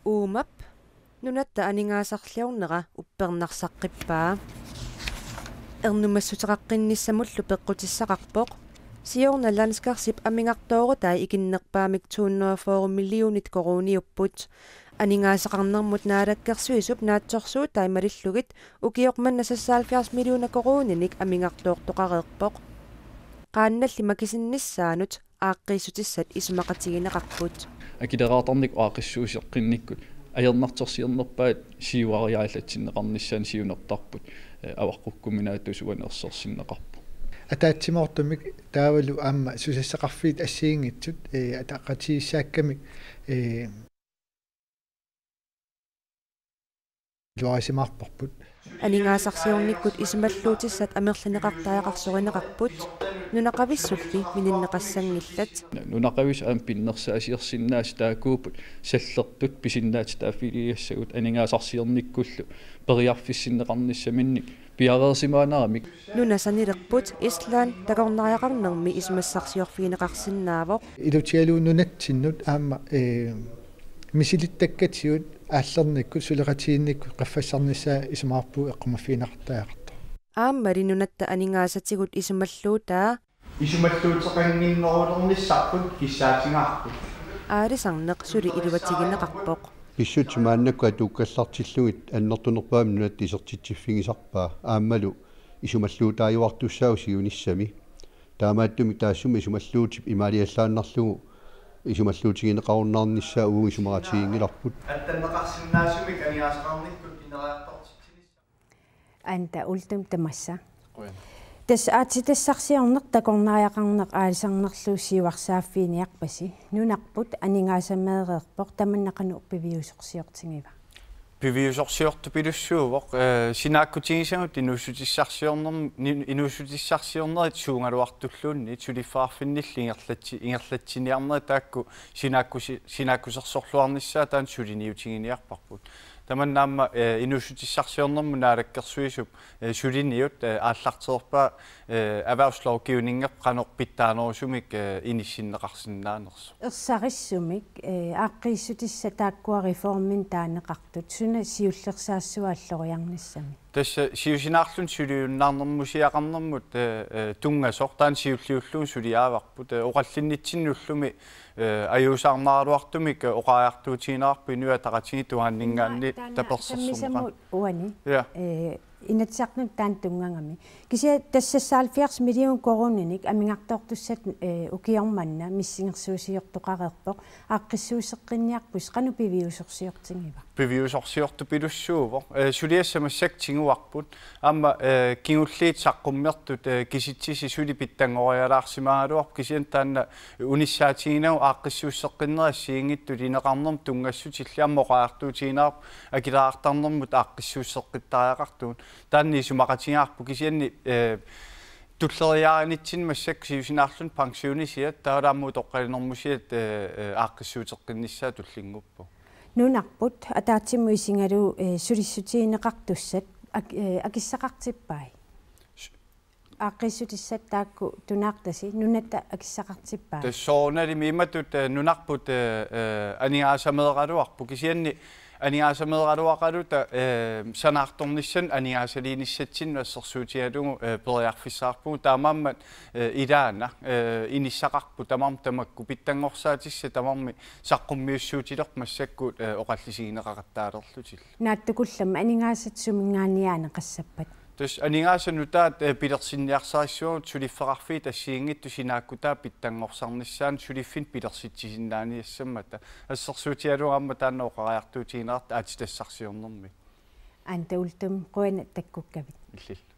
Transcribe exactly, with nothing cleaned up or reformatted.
Uumap nunatta aningaasarliornera uppernarsaaqqippaa. Ernumassuteqaqqinnissamullu peqqutissaqarpoq. Siorna landskartip amigartoorutai ikinnerpaamik to hundrede og fyrre millionit koruuniupput. Aningaasaqarnermut naalakkersuisup naatsorsuutai malillugit ukioq manna seksoghalvfjerds millioner koruuninik amigartoortoqareerpoq. Qaannalli makisinnissaanut aaqqiissutissat isumaqatigineqarput. Akileraartarnikkut aaqqissuusseqqinnikkut ajornartorsiornerpaat siuariaallatsinneqarnissaanut siunertarput, eh, avaqqukkuminaatut uani ersersinneqarpoq. Ataatsimoortumik taavalu aamma susassaqarfiit assigiinngitsut, eh, ataqatigiissaakkamik, eh, iluarisimaarparput. Aningaasarsiornikkut isumalluutissat amerlineqartariaqarsorineqarput, nunaqavissulli mininneqassanngillat. Nunaqavissut aamma pinnersaasiorsinnaasut taakkuupput sallertut pisinnaatitaaffiligassagut aningaasarsiornikkullu periarfissinneqarnissaminnik piareersimaanaramik. Nuna sanilerput Island takornariaqarnermi isumassarsiorfigineqarsinnaavoq. Ilutigalugu nunatsinnut aamma, eh, misilittakkatigut aallernikkut suleqatigiinnikkut qaffassarnissaa isumaqarpunga eqqumaffigineqartariaqartoq. Aammali nunatta aningaasatigut isumalluutaa. Isumalluuteqannginnerulernissarput kissaatigaarput. Aalisarneq suli iluatigineqarpoq. Pissutsit maannakkut atuukkallartillugit annertunerpaamik nunatta isertitsiffigisarpaa aammalu isumalluutaajuartussaavoq siunissami. Taamaattumik taassuma isumalluutip imaaliallaannarlugu isumalluutigineqarunnaarnissaa uagut isumaqatiginngilarput. Attanneqarsinnaasumik aningaasaqarnikkut ineriartortitsinissaq. Anda Uldum tamassa. Qujan. Tassa aatsitassarsiorneq takornariaqarneq aalisarnerlu siuarsaaffiiniarpasi. Nunarput aningaasameereerpoq, tamanna qanoq piviusorsiortigiva? Piviusorsiortupilussuuvoq, eh, sinaakkutigisagut inuussutissarsiornerm-, ni-, inuussutissarsiornerit suugaluartulluunniit suliffeqarfinnilli ingerlatsi-, ingerlatsiniarnerit taakku sinaakkusi-, sinaakkusersorluarnissaat taanna suliniutiginiarparput. Tamanna aamma, eh, inuussutissarsiornermut naalakkersuisup, eh, suliniut, eh, aallartereerpaa, eh, erhvervslovgivningi qanoq pitsaanerusumik, eh, inissinneqarsinnaanersoq. Ersarissumik, eh, aaqqiissutissat taakkua reformimik taaneqartut suna siullersaassuat alloriarnissamik? Tassa siusinaarluni suliunnaarnermusiaqarnermut, eh, eh, tunngasoq taanna siulliullugu suliaavarput, eh, oqallinnitsinnut ullumi, eh, ajuusaarnaraluartumik, eh, oqariartuutigineqarpoq Inuit Ataqatigiit Tuaaninngaanniit tapersersorneqarneq. Sammisamut uani. Ja. Eh, Inatsisartuni taanna tunngagami. Kisianni tassa seksoghalvfjerds million koruuninik amigartoortussat, eh, ukioq manna missingersuusiortoqareerpoq, aaqqissuusseqqinniarpusi, qanoq piviusorsiortigiva? Piviusorsiortupilussuuvoq. Eh, suliassat massakkut tiguarput. Aamma, eh, kingulliit saqqummertut, eh, kisitsisit suli pitsanngorialaarsimaagaluarput, kisianni taanna unissaatiginagit aaqqissuusseqqinneri assigiinngitsut ineqarnermut tunngassutillit aamma oqariartuutigineqarpoq akileraartarnermut aaqqissuusseqqittariaqartugut. Taanna isumaqatigaarput kisianni, eh, tulleriiaarinitsinni massakkut siusinaarluni pensionisiat taavalu aamma utoqqalinermusiat, eh, eh, aaqqissuuteqqinnissaat tullinnguuppoq. Nunarput ataatsimut isigalugu, eh, sulissutigineqartussat ak-, eh, akissaqartippai? S- Aaqqiissutissat taakku tunaartasi nunatta akissaqartippai? Tassa soorunalimi imatut, eh, nunarput, eh, eh, aningaasameeraluarpoq kisianni aningaasameeraluaqaluta, eh, sanaartornissanik aningaasaliinissatsinnut assersuutigalugu, eh, periarfissaqarpugut taamaammat, eh, ilaana, eh, inissaqarput tamarmik tamakku pitsanngorsaatissaat tamarmik saqqummiussuutilerput massakkut, eh, oqallisigineqaqattaalerlutillu. Naatsukullammik aningaasat suminngaanniit aaneqassappat? Tassa aningaasat nutaat, eh, pilersinniarsarissavagut suliffeqarfiit assigiinngitsut sinaakkutaa pitsanngorsarnissaannut suliffinnik pilersitsisinnaaniassammata. Assersuutigalugu aamma taanna oqariartuutigineqartoq aatsitassarsiornermi. Anda Uldum, qujanaq takkukkavit. Illillu.